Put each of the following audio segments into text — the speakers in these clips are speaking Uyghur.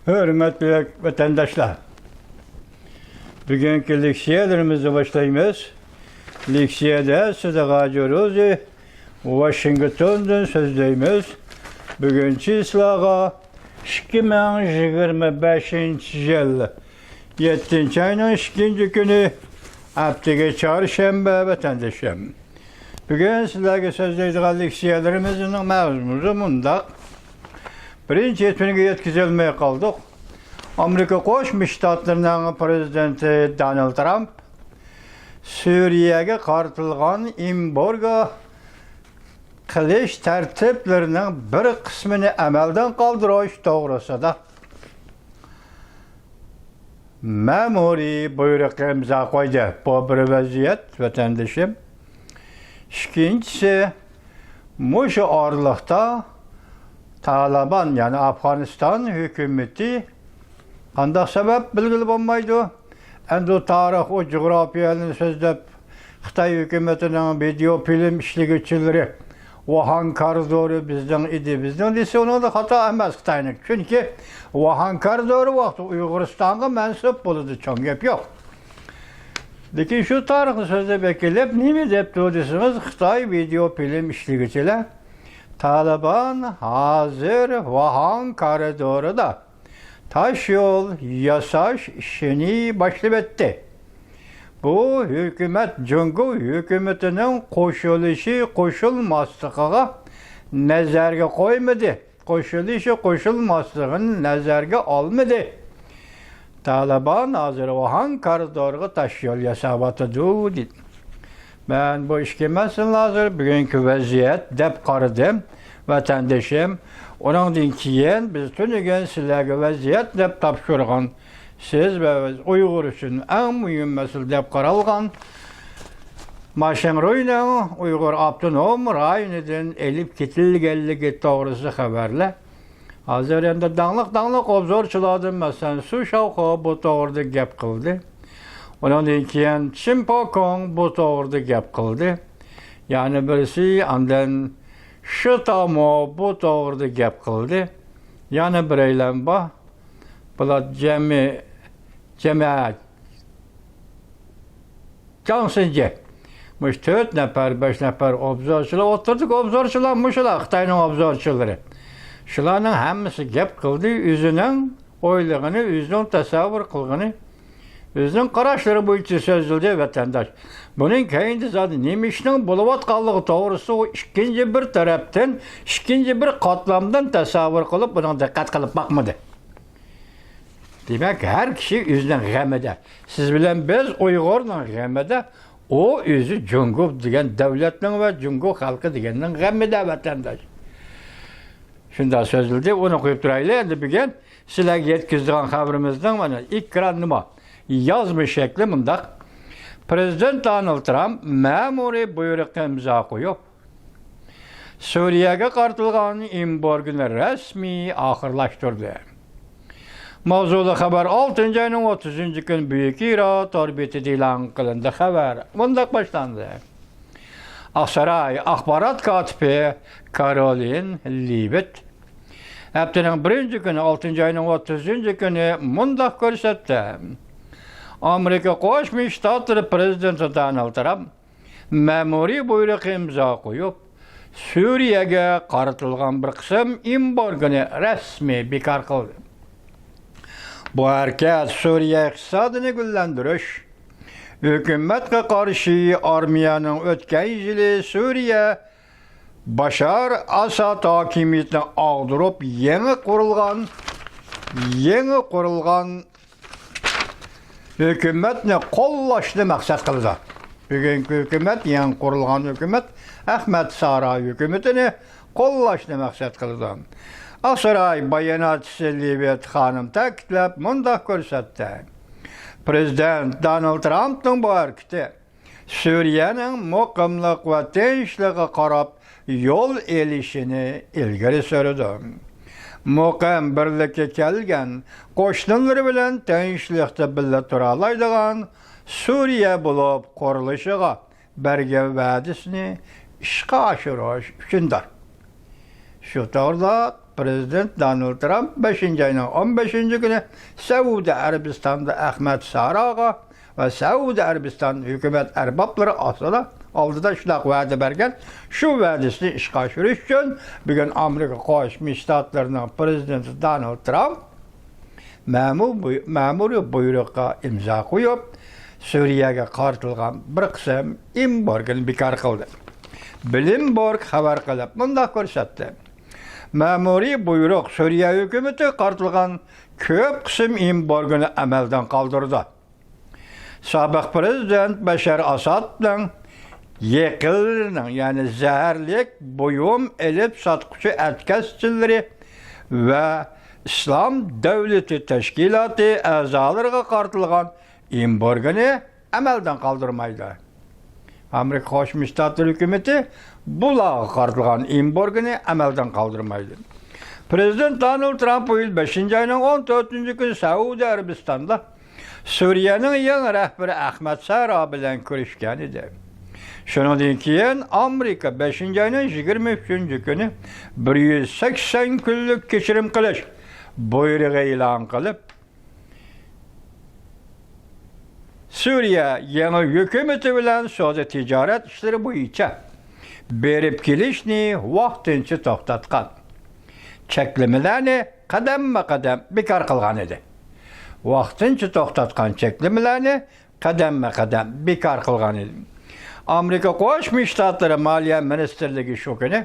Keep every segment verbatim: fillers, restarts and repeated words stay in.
ھۆرمەتلىك ۋەتەنداشلار، بۈگۈنكى لېكسىيەلىرىمىزنى باشلايمىز. لېكسىيەدە سىدىق ھاجى روزى ۋاشىنگتوندىن سۆزلەيمىز. بۈگۈن چىسلاغا ئىككى مىڭ يىگىرمە بەشىنچى يىل يەتتىنچى ئاينىڭ ئىككىنچى كۈنى، ھەپتىگە چارشەنبە، ۋەتەندىشىم. بۈگۈن سىلەرگە سۆزلەيدىغان لېكسىيەلىرىمىزنىڭ مەزمۇنى مۇنداق. بىرىنچى تۈنگە يەتكۈزەلمەي قالدۇق. ئامېرىكا قوشما شتاتلىرىنىڭ پرېزىدېنتى دونالد ترامپ سۈرىيەگە قارىتىلغان ئېمبارگو قىلىش تەرتىپلىرىنىڭ بىر قىسمىنى ئەمەلدىن قالدۇرۇش توغرىسىدا مەمۇرىي بۇيرۇققا ئىمزا قويدى. بۇ بىر ۋەزىيەت، ۋەتەندىشىم. ئىككىنچىسى، مۇشۇ ئارىلىقتا تالىبان، يەنى ئافغانىستان ھۆكۈمىتى، قانداق سەۋەب بىلگىلى بولمايدۇ. ئەمدى تارىخ، ئۇ جۇغراپىيەنى سۆزلەپ، خىتاي ھۆكۈمىتىنىڭ ۋىدېئو فىلىم ئىشلىگۈچىلىرى ۋۇھان كارىدورى بىزنىڭ ئىدى، بىزنىڭ دېسە، ئۇنىڭدا خاتا ئەمەس خىتاينىڭ. چۈنكى ۋۇھان كارىدورى ۋاقتى ئۇيغۇرىستانغا مەنسۇپ بولىدۇ، چوڭ گەپ يوق. لېكىن شۇ تارىخنى سۆزلەپ ئەكېلىپ، نېمە دەپتۇ دېسىڭىز، خىتاي ۋىدېئو فىلىم ئىشلىگۈچىلەر، تالىبان ھازىر ۋۇھان كارىدورىدا تاش يول ياساش ئىشىنى باشلىۋەتتى. بۇ ھۆكۈمەت جۇڭگو ھۆكۈمىتىنىڭ قوشۇلۇشى قوشۇلماسلىقىغا نەزەرگە قويمىدى. قوشۇلۇشى قوشۇلماسلىقىنى نەزەرگە ئالمىدى. تالىبان ھازىر ۋۇھان كارىدورىغا تاش يول ياساۋاتىدۇ، دېدى. مەن بۇ ئىككى مەسىلىنى ھازىر بۈگۈنكى ۋەزىيەت دەپ قارىدىم، ۋەتەندىشىم. ئۇنىڭدىن كېيىن بىز تۈنۈگۈن سىلەرگە ۋەزىيەت دەپ تاپشۇرغان، سىز ۋە ئۇيغۇر ئۈچۈن ئەڭ مۇھىم مەسىلە دەپ قارالغان ماشىڭرۇينىڭ ئۇيغۇر ئاپتونوم رايونىدىن ئېلىپ كېتىلگەنلىكى توغرىسىدا خەۋەرلەر. ھازىر ئەمدى داڭلىق-داڭلىق ئوبزورچىلاردىن، مەسىلەن، سۇ شاۋخۇ بۇ توغرىدا گەپ قىلدى. ئۇنىڭدىن كېيىن چىن پوكوڭ بۇ توغرىدا گەپ قىلدى. يەنە بىرسى، ئاندىن شىتامو بۇ توغرىدا گەپ قىلدى. يەنە بىرەيلەن بار. بۇلار جەمئىي، جەمەت جاڭ سىنجى. مۇشۇ تۆت نەپەر، بەش نەپەر ئوبزورچىلار، ئوتتۇرىدىكى ئوبزورچىلار مۇشۇلار، خىتاينىڭ ئوبزورچىلىرى. شۇلارنىڭ ھەممىسى گەپ قىلدى، ئۆزىنىڭ ئويلىغىنى، ئۆزىنىڭ تەسەۋۋۇر قىلغىنى، ئۆزىنىڭ قاراشلىرى بويىچە سۆزلىدى، ۋەتەنداش. بۇنىڭ كەينىدە زادى نېمە ئىشنىڭ بولۇۋاتقانلىقى توغرىسىدا ئۇ ئىككىنچى بىر تەرەپتىن، ئىككىنچى بىر قاتلامدىن تەسەۋۋۇر قىلىپ، بۇنىڭغا دىققەت قىلىپ باقمىدى. دېمەك، ھەر كىشى ئۆزىنىڭ غېمىدە. سىز بىلەن بىز ئۇيغۇرنىڭ غېمىدە، ئۇ ئۆزى جۇڭگو دېگەن دۆلەتنىڭ ۋە جۇڭگو خەلقى دېگەننىڭ غېمىدە، ۋەتەنداش. شۇنداق سۆزلىدى، ئۇنى قويۇپ تۇرايلى. ئەمدى بۈگۈن سىلەرگە يەتكۈزىدىغان خەۋىرىمىزنىڭ مانا ئېكراننىمۇ يازما شەكلى مۇنداق. پرېزىدېنت دونالد ترامپ مەمۇرىي بۇيرۇققا ئىمزا قويۇپ، سۈرىيەگە قارىتىلغان ئېمبارگونى رەسمىي ئاخىرلاشتۇردى. ماۋزۇلۇق خەۋەر ئالتىنچى ئاينىڭ ئوتتۇزىنچى كۈنى بۈيۈك ئىرا تور بېتىدە ئېلان قىلىندى. خەۋەر مۇنداق باشلاندى. ئاقساراي ئاخبارات كاتىپى كارولىن لېۋىت ھەپتىنىڭ بىرىنچى كۈنى، ئالتىنچى ئاينىڭ ئوتتۇزىنچى كۈنى مۇنداق كۆرسەتتى. ئامېرىكا قوشما شتاتلىرى پرېزىدېنتى دونالد ترامپ مەمۇرىي بۇيرۇققا ئىمزا قويۇپ، سۈرىيەگە قارىتىلغان بىر قىسىم ئېمبارگونى رەسمىي بىكار قىلدى. بۇ ھەرىكەت سۈرىيە ئىقتىسادىنى گۈللەندۈرۈش، ھۆكۈمەتكە قارشى ئارمىيەنىڭ ئۆتكەن يىلى سۈرىيە باشار ئاساد ھاكىمىيىتىنى ئاغدۇرۇپ، يېڭى قۇرۇلغان، يېڭى قۇرۇلغان ھۆكۈمەتنى قوللاشنى مەقسەت قىلىدۇ. بۈگۈنكى ھۆكۈمەت، يېڭى قۇرۇلغان ھۆكۈمەت ئەخمەت سارا ھۆكۈمىتىنى قوللاشنى مەقسەت قىلىدۇ. ئاقساراي باياناتچىسى لېۋىت خانىم تەكىتلەپ مۇنداق كۆرسەتتى: پرېزىدېنت دونالد ترامپنىڭ بۇ ھەرىكىتى سۈرىيەنىڭ مۇقىملىق ۋە تىنچلىقىغا قاراپ يول ئېلىشىنى ئىلگىرى سۈرىدۇ. مۇقىم بىرلىككە كەلگەن، قوشنىلىرى بىلەن تىنچلىقتا بىللە تۇرالايدىغان سۈرىيە بولۇپ قۇرۇلۇشىغا بەرگەن ۋەدىسىنى ئىشقا ئاشۇرۇش ئۈچۈندۇر. شۇ توغرىلىق پرېزىدېنت دونالد ترامپ بەشىنچى ئاينىڭ ئون بەشىنچى كۈنى سەئۇدى ئەرەبىستاندا ئەخمەت ساراغا ۋە سەئۇدى ئەرەبىستان ھۆكۈمەت ئەربابلىرى ئاستىدا، ئالدىدا شۇنداق ۋەدە بەرگەن، شۇ ۋەدىسىنى ئىشقا ئاشۇرۇش ئۈچۈن بۈگۈن ئامېرىكا قوشما شتاتلىرىنىڭ پرېزىدېنتى دونالد ترامپ مەمۇ-، مەمۇرىي بۇيرۇققا ئىمزا قويۇپ، سۈرىيەگە قارىتىلغان بىر قىسىم ئېمبارگونى بىكار قىلدى. بلومبېرگ خەۋەر قىلىپ مۇنداق كۆرسەتتى: مەمۇرىي بۇيرۇق سۈرىيە ھۆكۈمىتىگە قارىتىلغان كۆپ قىسىم ئېمبارگونى ئەمەلدىن قالدۇرىدۇ. سابىق پرېزىدېنت بەشار ئاسادنىڭ يېقىنلىرىنىڭ، يەنى زەھەرلىك بۇيۇم ئېلىپ ساتقۇچى ئەتكەسچىلىرى ۋە ئىسلام دۆلىتى تەشكىلاتى ئەزالىرىغا قارىتىلغان ئېمبارگونى ئەمەلدىن قالدۇرمايدۇ. ئامېرىكا قوشما شتاتلىرى ھۆكۈمىتى بۇلارغا قارىتىلغان ئېمبارگونى ئەمەلدىن قالدۇرمايدۇ. پرېزىدېنت دونالد ترامپ بۇ يىل بەشىنچى ئاينىڭ ئون تۆتىنچى كۈنى سەئۇدى ئەرەبىستاندا سۈرىيەنىڭ يېڭى رەھبىرى ئەخمەت سەرا بىلەن كۆرۈشكەن ئىدى. شۇنىڭدىن كېيىن ئامېرىكا بەشىنچى ئاينىڭ يىگىرمە ئۈچىنچى كۈنى بىر يۈز سەكسەن كۈنلۈك كېچىرىم قىلىش بۇيرۇقى ئېلان قىلىپ، سۈرىيە يېڭى ھۆكۈمىتى بىلەن سودا تىجارەت ئىشلىرى بويىچە بېرىپ كېلىشنى ۋاقتىنچە توختاتقان چەكلىمىلەرنى قەدەممۇ قەدەم بىكار قىلغان ئىدى. ۋاقتىنچە توختاتقان چەكلىمىلەرنى قەدەممۇ قەدەم بىكار قىلغان ئىدى. ئامېرىكا قوشما شتاتلىرى مالىيە مىنىستىرلىكى شۇ كۈنى،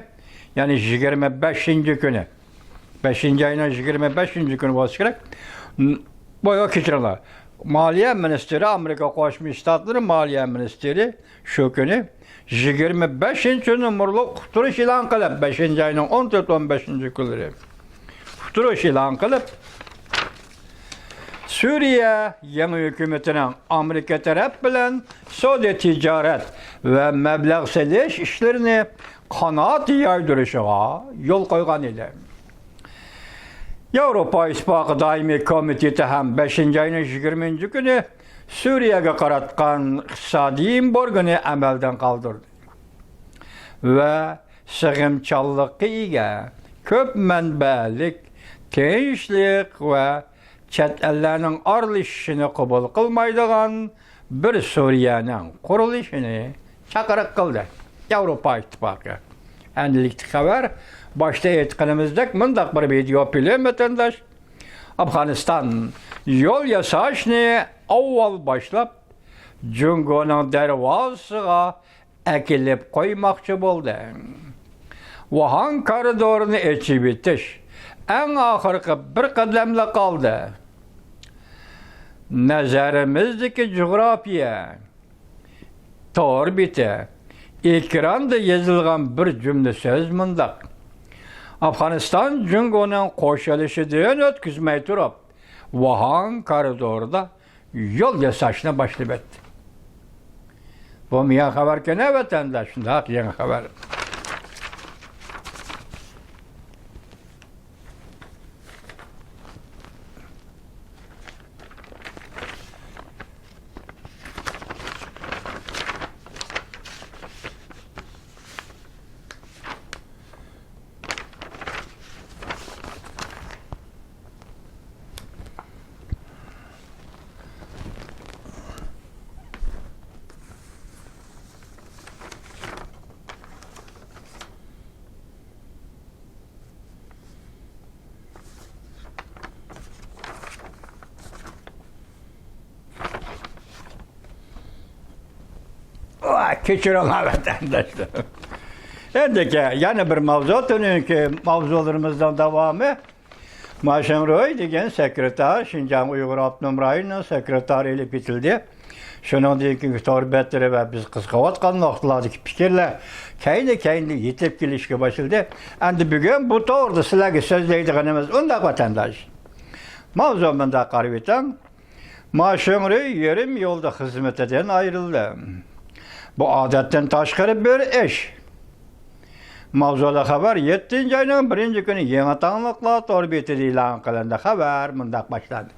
يەنى يىگىرمە بەشىنچى كۈنى، بەشىنچى ئاينىڭ يىگىرمە بەشىنچى كۈنى بولسا كېرەك. ن-، بويا كەچۈرۈڭلار. مالىيە مىنىستىرى، ئامېرىكا قوشما شتاتلىرى مالىيە مىنىستىرى شۇ كۈنى يىگىرمە بەشىنچى نومۇرلۇق ئۇقتۇرۇش ئېلان قىلىپ، بەشىنچى ئاينىڭ ئون تۆت، ئون بەشىنچى كۈنلىرى ئۇقتۇرۇش ئېلان قىلىپ، سۈرىيە يېڭى ھۆكۈمىتىنىڭ ئامېرىكا تەرەپ بىلەن سودا تىجارەت ۋە مەبلەغ سېلىش ئىشلىرىنى قانات يايدۇرۇشىغا يول قويغان ئىدى. ياۋروپا ئىتتىپاقى دائىمىي كومىتېتى ھەم بەشىنچى ئاينىڭ يىگىرمىنچى كۈنى سۈرىيەگە قاراتقان ئىقتىسادىي ئېمبارگونى ئەمەلدىن قالدۇردى ۋە سىغىمچانلىققا ئىگە، كۆپ مەنبەلىك، تىنچلىق ۋە چەت ئەللەرنىڭ ئارىلىشىشىنى قوبۇل قىلمايدىغان بىر سۈرىيەنىڭ قۇرۇلۇشىنى چاقىرىق قىلدى ياۋروپا ئىتتىپاقى. ئەمدىلىكتىكى خەۋەر، باشتا ئېيتقىنىمىزدەك، مۇنداق بىر ۋىدېئو فىلىم، ۋەتەنداش. ئافغانىستان يول ياساشنى ئاۋۋال باشلاپ، جۇڭگونىڭ دەرۋازىسىغا ئەكېلىپ قويماقچى بولدى. ۋۇھان كارىدورىنى ئېچىۋېتىش ئەڭ ئاخىرقى بىر قەدەملا قالدى. نەزىرىمىزدىكى جۇغراپىيە تور بېتى، ئېكراندا يېزىلغان بىر جۈملە سۆز مۇنداق: ئافغانىستان جۇڭگونىڭ قورشىلىشىدىن ئۆتكۈزمەي تۇرۇپ، ۋۇھان كارىدورىدا يول ياساشنى باشلىۋەتتى. بۇمۇ يېڭى خەۋەركەن، ۋەتەنداش، شۇنداق يېڭى خەۋەر. ۋاي، كەچۈرۈڭلار، ۋەتەنداشلار. ئەمدىكى يەنە بىر ماۋزۇ، تۈنۈگۈنكى ماۋزۇلىرىمىزنىڭ داۋامى. ما شېڭرۇي دېگەن سېكرېتار، شىنجاڭ ئۇيغۇر ئاپتونوم رايونىنىڭ سېكرېتارى ئېلىپ كېتىلدى. شۇنىڭدىن كېيىنكى تور بەتلىرى ۋە بىز قىزىقىۋاتقان نۇقتىلاردىكى پىكىرلەر كەينى-كەينىدىن يېتىپ كېلىشكە باشلىدى. ئەمدى بۈگۈن بۇ توغرىدا سىلەرگە سۆزلەيدىغىنىمىز ئۇنداق، ۋەتەنداش. ماۋزۇ مۇنداق، قارىۋېتىڭ. ما شېڭرۇي يېرىم يولدا خىزمىتىدىن ئايرىلدى. بۇ ئادەتتىن تاشقىرى بىر ئىش. ماۋزۇلۇق خەۋەر يەتتىنچى ئاينىڭ بىرىنچى كۈنى يېڭى تاڭلىقلار تور بېتىدە ئېلان قىلىندى. خەۋەر مۇنداق باشلاندى: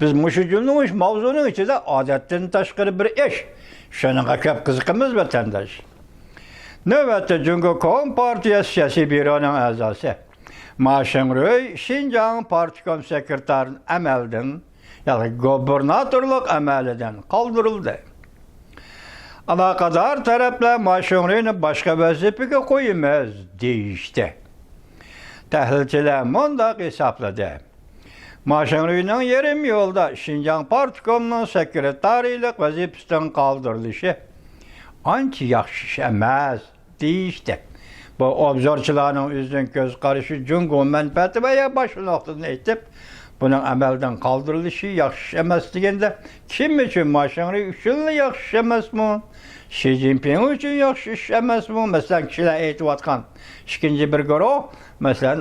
بىز مۇشۇ جۈملىنىڭ، مۇشۇ ماۋزۇنىڭ ئىچىدە ئادەتتىن تاشقىرى بىر ئىش. شۇنىڭغا كۆپ قىزىقىمىز، ۋەتەنداش. نۆۋەتتە جۇڭگو كومپارتىيە سىياسىي بيۇرونىڭ ئەزاسى، ما شېڭرۇي شىنجاڭ پارتكوم سېكرېتارىنى ئەمەلدىن، يەنى گۇبېرناتورلۇق ئەمەلىدىن قالدۇرۇلدى. ئالاقىدار تەرەپلەر ما شېڭرۇينى باشقا ۋەزىپىگە قويىمىز دېيىشتى. تەھلىلچىلەر مۇنداق ھېسابلىدى. ما شېڭرۇينىڭ يېرىم يولدا شىنجاڭ پارتكومنىڭ سېكرېتارىيلىق ۋەزىپىسىدىن قالدۇرۇلۇشى ئانچە ياخشى ئىش ئەمەس دېيىشتى. بۇ ئوبزورچىلارنىڭ ئۆزىنىڭ كۆز قارىشى، جۇڭگو مەنپەئەتى ۋە يا باشقا نۇقتىدىن ئېيتىپ، بۇنىڭ ئەمەلدىن قالدۇرۇلۇشى ياخشى ئىش ئەمەس دېگەندە، كىم ئۈچۈن؟ ما شېڭرۇي ئۈچۈنلا ياخشى ئىش ئەمەسمۇ؟ شى جىنپىڭ ئۈچۈن ياخشى ئىش ئەمەسمۇ؟ مەسىلەن، كىشىلەر ئېيتىۋاتقان ئىككىنچى بىر گۇرۇھ، مەسىلەن،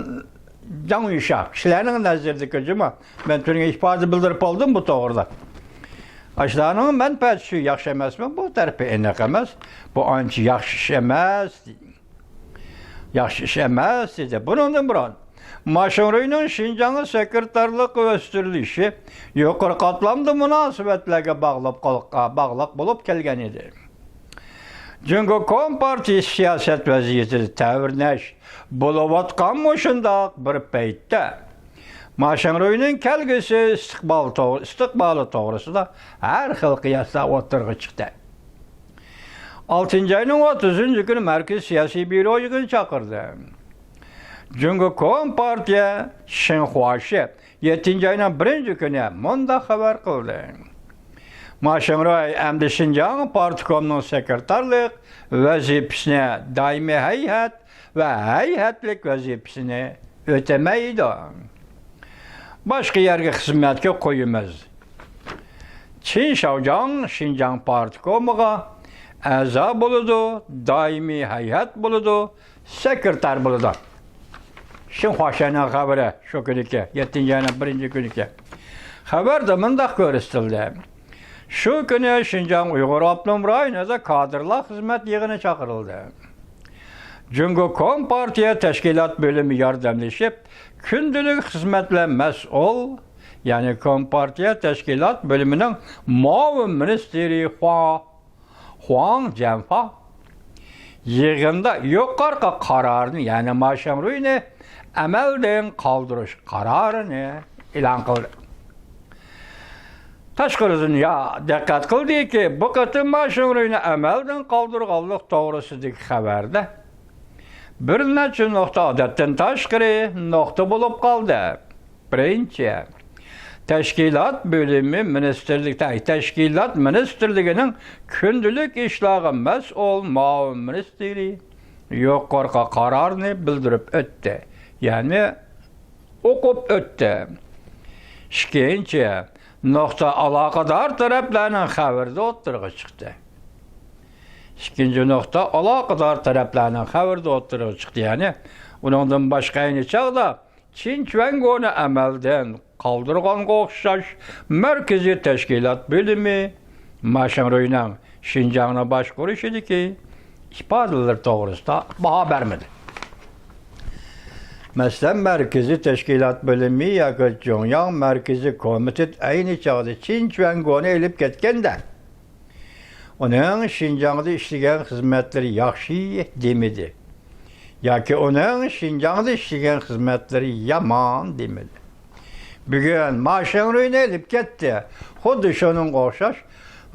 جاڭ يۈشياۋ، كىشىلەرنىڭ نەزىرىدىكى جۇما. مەن تۈنۈگۈن ئىپادە بىلدۈرۈپ بولدۇم بۇ توغرىدا. ئاشۇلارنىڭ مەنپەئەتى ئۈچۈن ياخشى ئەمەسمۇ؟ بۇ تەرىپى ئېنىق ئەمەس. بۇ ئانچە ياخشى ئىش ئەمەس. ياخشى ئىش ئەمەس دېدى. بۇنىڭدىن بۇرۇن، ما شېڭرۇينىڭ شىنجاڭغا سېكرېتارلىققا ئۆستۈرۈلۈشى يۇقىرى قاتلامدا مۇناسىۋەتلەرگە باغلىق، باغلىق بولۇپ كەلگەن ئىدى. جۇڭگو كومپارتىيىسى سىياسەت ۋەزىيىتىدە تەۋرىنىش بولۇۋاتقان مۇشۇنداق بىر پەيتتە، ما شېڭرۇينىڭ كەلگۈسى ئىستىقبال توغ-، ئىستىقبالى توغرىسىدا ھەر خىل قىياسلار ئوتتۇرىغا چىقتى. ئالتىنچى ئاينىڭ ئوتتۇزىنچى كۈنى مەركىزىي سىياسىي بيۇرو يىغىن چاقىردى. جۇڭگو كومپارتىيە شىنخۇاشى يەتتىنچى ئاينىڭ بىرىنچى كۈنى مۇنداق خەۋەر قىلدى. ما شېڭرۇي ئەمدى شىنجاڭ پارتكومنىڭ سېكرېتارلىق ۋەزىپىسىنى، دائىمىي ھەيئەت ۋە ھەيئەتلىك ۋەزىپىسىنى ئۆتىمەيدۇ. باشقا يەرگە خىزمەتكە قويىمىز. چىن شاۋجاڭ شىنجاڭ پارتكومىغا ئەزا بولىدۇ، دائىمىي ھەيئەت بولىدۇ، سېكرېتار بولىدۇ. شىنخۇاشەننىڭ خەۋىرى شۇ كۈنىكى، يەتتىنچى ئاينىڭ بىرىنچى كۈنىكى. خەۋەردە مۇنداق كۆرسىتىلدى. شۇ كۈنى شىنجاڭ ئۇيغۇر ئاپتونوم رايونىدا كادىرلار خىزمەت يىغىنى چاقىرىلدى. جۇڭگو كومپارتىيە تەشكىلات بۆلۈمى ياردەملىشىپ، كۈندىلىك خىزمەت بىلەن مەسئۇل، يەنى كومپارتىيە تەشكىلات بۆلۈمىنىڭ مۇئاۋىن مىنىستىرى خۇا-، خۇاڭ جيەنفا يىغىندا يۇقىرىقى قارارنى، يەنى ما شېڭرۇينى ئەمەلدىن قالدۇرۇش قارارىنى ئېلان قىلدى. تاشقىرى دۇنيا دىققەت قىلدىكى، بۇ قېتىم ما شېڭرۇينى ئەمەلدىن قالدۇرغانلىق توغرىسىدىكى خەۋەردە بىر نەچچە نۇقتا ئادەتتىن تاشقىرى نۇقتا بولۇپ قالدى. بىرىنچى، تەشكىلات بۆلۈمى مىنىستىرلىك-، تەشكىلات مىنىستىرلىكىنىڭ كۈندىلىك ئىشلارغا مەسئۇل مۇئاۋىن مىنىستىرى يۇقىرىقى قارارنى بىلدۈرۈپ ئۆتتى، يەنى ئوقۇپ ئۆتتى. ئىككىنچى نۇقتا ئالاقىدار تەرەپلەرنىڭ خەۋىرىدە ئوتتۇرىغا چىقتى. ئىككىنچى نۇقتا ئالاقىدار تەرەپلەرنىڭ خەۋىرىدە ئوتتۇرىغا چىقتى، يەنى ئۇنىڭدىن باشقا ئەينى چاغدا چىن چۈەنگونى ئەمەلدىن قالدۇرغانغا ئوخشاش مەركىزىي تەشكىلات بۆلۈمى ما شېڭرۇينىڭ شىنجاڭنى باشقۇرۇشىدىكى ئىپادىلىرى توغرىسىدا باھا بەرمىدى. مەسىلەن، مەركىزىي تەشكىلات بۆلۈمى ياكى جۇڭياڭ مەركىزىي كومىتېت ئەينى چاغدا چىن چۈەنگونى ئېلىپ كەتكەندە، ئۇنىڭ شىنجاڭدا ئىشلىگەن خىزمەتلىرى ياخشى دېمىدى. ياكى ئۇنىڭ شىنجاڭدا ئىشلىگەن خىزمەتلىرى يامان دېمىدى. بۈگۈن ما شېڭرۇينى ئېلىپ كەتتى. خۇددى شۇنىڭغا ئوخشاش،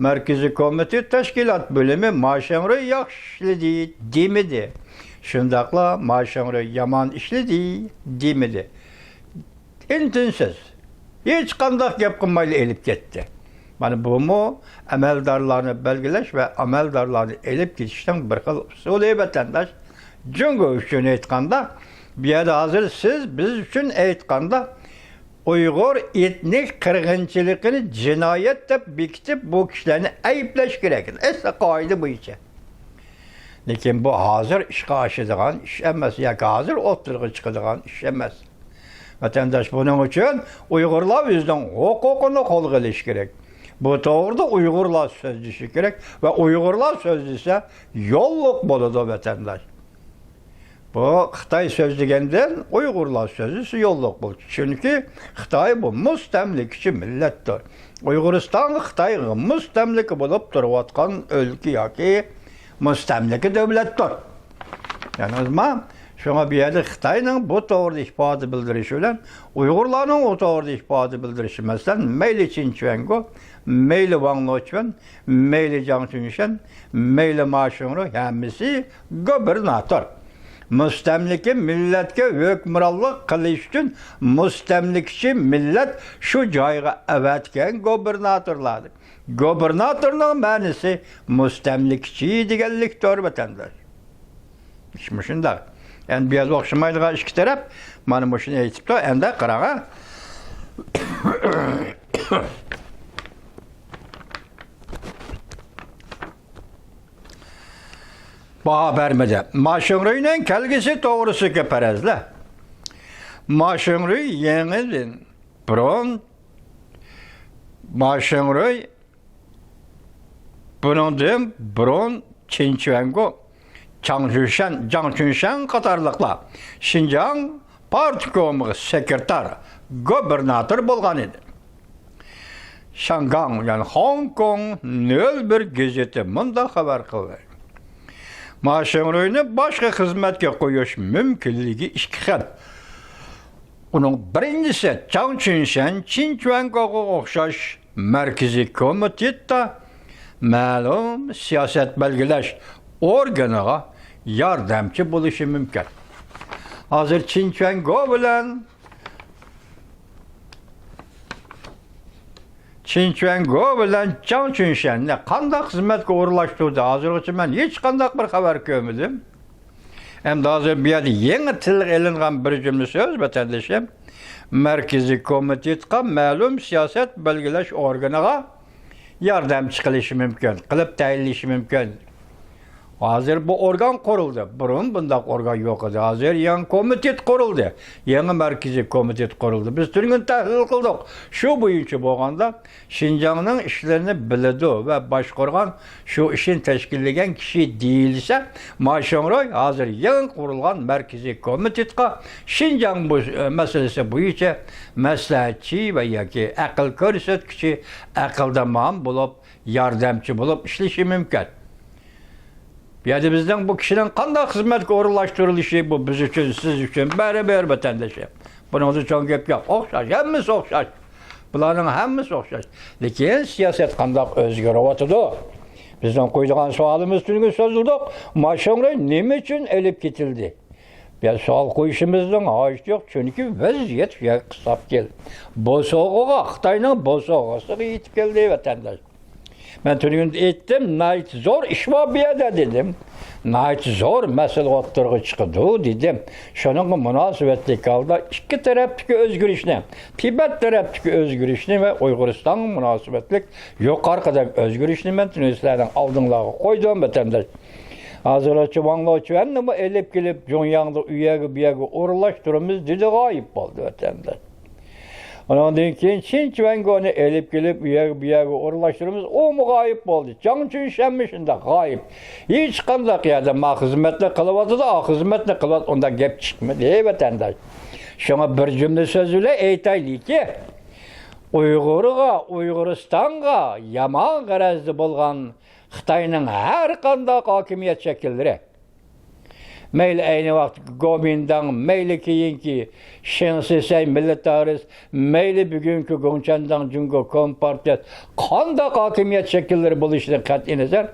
مەركىزىي كومىتېت تەشكىلات بۆلۈمى ما شېڭرۇي ياخشى ئىشلىدى دېمىدى. شۇنداقلا ما شېڭرۇي يامان ئىشلىدى دېمىدى. ئىن-تىنسىز، ھېچقانداق گەپ قىلمايلا ئېلىپ كەتتى. مانا بۇمۇ ئەمەلدارلارنى بەلگىلەش ۋە ئەمەلدارلارنى ئېلىپ كېتىشنىڭ بىر خىل ئۇسۇلى، ۋەتەنداش. جۇڭگو ئۈچۈن ئېيتقاندا، بۇ يەردە ھازىر سىز بىز ئۈچۈن ئېيتقاندا، ئۇيغۇر ئېتنىك قىرغىنچىلىقىنى جىنايەت دەپ بېكىتىپ، بۇ كىشىلەرنى ئەيىبلەش كېرەك. ئەسلى قائىدە بويىچە. لېكىن بۇ ھازىر ئىشقا ئاشىدىغان ئىش ئەمەس ياكى ھازىر ئوتتۇرىغا چىقىدىغان ئىش ئەمەس. ۋەتەنداش، بۇنىڭ ئۈچۈن ئۇيغۇرلار ئۆزىنىڭ ھوقۇقىنى قولغا ئېلىشى كېرەك. بۇ توغرىدا ئۇيغۇرلار سۆزلىشى كېرەك ۋە ئۇيغۇرلار سۆزلىسە، يوللۇق بولىدۇ، ۋەتەنداش. بۇ خىتاي سۆزلىگەندىن ئۇيغۇرلار سۆزلىسە يوللۇق بولىدۇ. چۈنكى خىتاي بۇ مۇستەملىكىچى مىللەتتۇر. ئۇيغۇرىستانغا خىتاي مۇستەملىكە بولۇپ تۇرۇۋاتقان ئۆلكە ياكى مۇستەملىكە دۆلەتتۇر. يەنى ما شۇڭا بۇ يەردە خىتاينىڭ بۇ توغرىدا ئىپادە بىلدۈرۈشى بىلەن ئۇيغۇرلارنىڭ ئۇ توغرىدا ئىپادە بىلدۈرۈشى، مەسىلەن، مەيلى چىن چۈەنگو، مەيلى ۋاڭ لېچۈەن، مەيلى جاڭ چۈنشەن، مەيلى ما شىڭرۇي، ھەممىسى گوبىرناتور. مۇستەملىكە مىللەتكە ھۆكۈمرانلىق قىلىش ئۈچۈن مۇستەملىكىچى مىللەت شۇ جايغا ئەۋەتكەن گوبىرناتورلاردۇر. گوبىرناتورنىڭ مەنىسى مۇستەملىكىچى دېگەنلىكتۇر، ۋەتەنداش. ئىش مۇشۇنداق. ئەمدى بۇ يەردە ئوخشىمايدىغان ئىككى تەرەپ مانا مۇشۇنى ئېيتىپتۇ. ئەمدى قاراڭا. باھا بەرمىدى. ما شىڭرۇينىڭ كەلگۈسى توغرىسىدىكى پەرەزلەر. ما شىڭرۇي يېڭىدىن بۇرۇن، ما شىڭرۇي بۇنىڭدىن بۇرۇن چىن چۈەنگو، چاڭ چۈنشەن، جاڭ چۈنشەن قاتارلىقلار شىنجاڭ پارتكومىغا سېكرېتار، گوبىرناتور بولغان ئىدى. شاڭگاڭ، يەنى خوڭكوڭ نۆل بىر گېزىتى مۇنداق خەۋەر قىلدى: ما شىڭرۇينى باشقا خىزمەتكە قويۇش مۇمكىنلىكى ئىككى خىل. ئۇنىڭ بىرىنچىسى، چاڭ چۈنشەن چىن چۈەنگوغا ئوخشاش مەركىزىي كومىتېتتا مەلۇم سىياسەت بەلگىلەش ئورگىنىغا ياردەمچى بولۇشى مۇمكىن. ھازىر چىن چۈەنگو بىلەن، چىن چۈەنگو بىلەن جاڭ چۈنشەننى قانداق خىزمەتكە ئورۇنلاشتۇردى؟ ھازىرغىچە مەن ھېچقانداق بىر خەۋەر كۆرمىدىم. ئەمدى ھازىر بۇ يەردە يېڭى تىلغا ئېلىنغان بىر جۈملە سۆز، ۋەتەندىشىم. مەركىزىي كومىتېتقا مەلۇم سىياسەت بەلگىلەش ئورگىنىغا ياردەمچى قىلىشى مۇمكىن، قىلىپ تەيىنلىشى مۇمكىن. ھازىر بۇ ئورگان قۇرۇلدى. بۇرۇن بۇنداق ئورگان يوق ئىدى. ھازىر يېڭى كومىتېت قۇرۇلدى. يېڭى مەركىزىي كومىتېت قۇرۇلدى. بىز تۈنۈگۈن تەھلىل قىلدۇق. شۇ بويىچە بولغاندا، شىنجاڭنىڭ ئىشلىرىنى بىلىدۇ ۋە باشقۇرغان، شۇ ئىشنى تەشكىللىگەن كىشى دېيىلسە، ما شىڭرۇي ھازىر يېڭى قۇرۇلغان مەركىزىي كومىتېتقا شىنجاڭ بو-، مەسىلىسى بويىچە مەسلىھەتچى ۋە ياكى ئەقىل كۆرسەتكۈچى، ئەقىلدىمان بولۇپ، ياردەمچى بولۇپ ئىشلىشى مۇمكىن. بۇ يەردە بىزنىڭ بۇ كىشىنىڭ قانداق خىزمەتكە ئورۇنلاشتۇرۇلۇشى، بۇ بىز ئۈچۈن، سىز ئۈچۈن، بەرىبىر، ۋەتەندىشىم. بۇنىڭدا چوڭ گەپ يوق. ئوخشاش، ھەممىسى ئوخشاش. بۇلارنىڭ ھەممىسى ئوخشاش. لېكىن سىياسەت قانداق ئۆزگىرىۋاتىدۇ؟ بىزنىڭ قويىدىغان سوئالىمىز، تۈنۈگۈن سۆزلىدۇق. ما شىڭرۇي نېمە ئۈچۈن ئېلىپ كېتىلدى؟ بۇ يەردە سوئال قويۇشىمىزنىڭ ھاجىتى يوق، چۈنكى ۋەزىيەت شۇ يەرگە قىستاپ كەلدى. بوسۇغىغا، خىتاينىڭ بوسۇغىسىغا يېتىپ كەلدى، ۋەتەنداش. مەن تۈنۈگۈن ئېيتتىم، ناھايىتى زور ئىش بار بۇ يەردە دېدىم. ناھايىتى زور مەسىلە ئوتتۇرىغا چىقىدۇ دېدىم. شۇنىڭغا مۇناسىۋەتلىك ھالدا ئىككى تەرەپتىكى ئۆزگىرىشنى، تىبەت تەرەپتىكى ئۆزگىرىشنى ۋە ئۇيغۇرىستانغا مۇناسىۋەتلىك يۇقىرىقىدەك ئۆزگىرىشنى مەن تۈنۈگۈن سىلەرنىڭ ئالدىڭلارغا قويدۇم، ۋەتەنداش. ھازىرغىچە ۋاڭ لېچۈەننىمۇ ئېلىپ كېلىپ، جۇڭياڭدا ئۇ يەرگە، بۇ يەرگە ئورۇنلاشتۇرىمىز دېدى، غايىب بولدى، ۋەتەنداش. ئۇنىڭدىن كېيىن چىن چۈەنگونى ئېلىپ كېلىپ، ئۇ يەرگە، بۇ يەرگە ئورۇنلاشتۇرىمىز، ئۇمۇ غايىب بولدى. جاڭ چۈنشەنمۇ شۇنداق غايىب. ھېچقانداق يەردە ما خىزمەتنى قىلىۋاتىدۇ، ئا خىزمەتنى قىلىۋاتىدۇ، ئۇنداق گەپ چىقمىدى، ۋەتەنداش. شۇڭا بىر جۈملە سۆز بىلەن ئېيتايلىكى، ئۇيغۇرغا، ئۇيغۇرىستانغا يامان غەرەزدە بولغان خىتاينىڭ ھەر قانداق ھاكىمىيەت شەكىللىرى، مەيلى ئەينى ۋاقىتتىكى گومىنداڭ، مەيلى كېيىنكى شېڭ شىسەي مىللىتارىست، مەيلى بۈگۈنكى گوڭچەنداڭ جۇڭگو كومپارتىيەسى، قانداق ھاكىمىيەت شەكىللىرى بولۇشىدىن قەتئىينەزەر،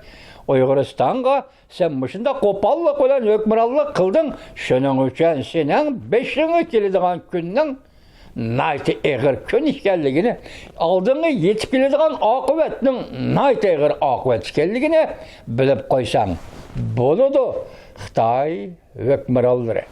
ئۇيغۇرىستانغا سەن مۇشۇنداق قوپاللىق بىلەن ھۆكۈمرانلىق قىلدىڭ، شۇنىڭ ئۈچۈن سېنىڭ بېشىڭغا كېلىدىغان كۈننىڭ ناھايىتى ئېغىر كۈن ئىكەنلىكىنى، ئالدىڭغا يېتىپ كېلىدىغان ئاقىۋەتنىڭ ناھايىتى ئېغىر ئاقىۋەت ئىكەنلىكىنى بىلىپ قويساڭ بولىدۇ، خىتاي ھۆكۈمرانلىرى.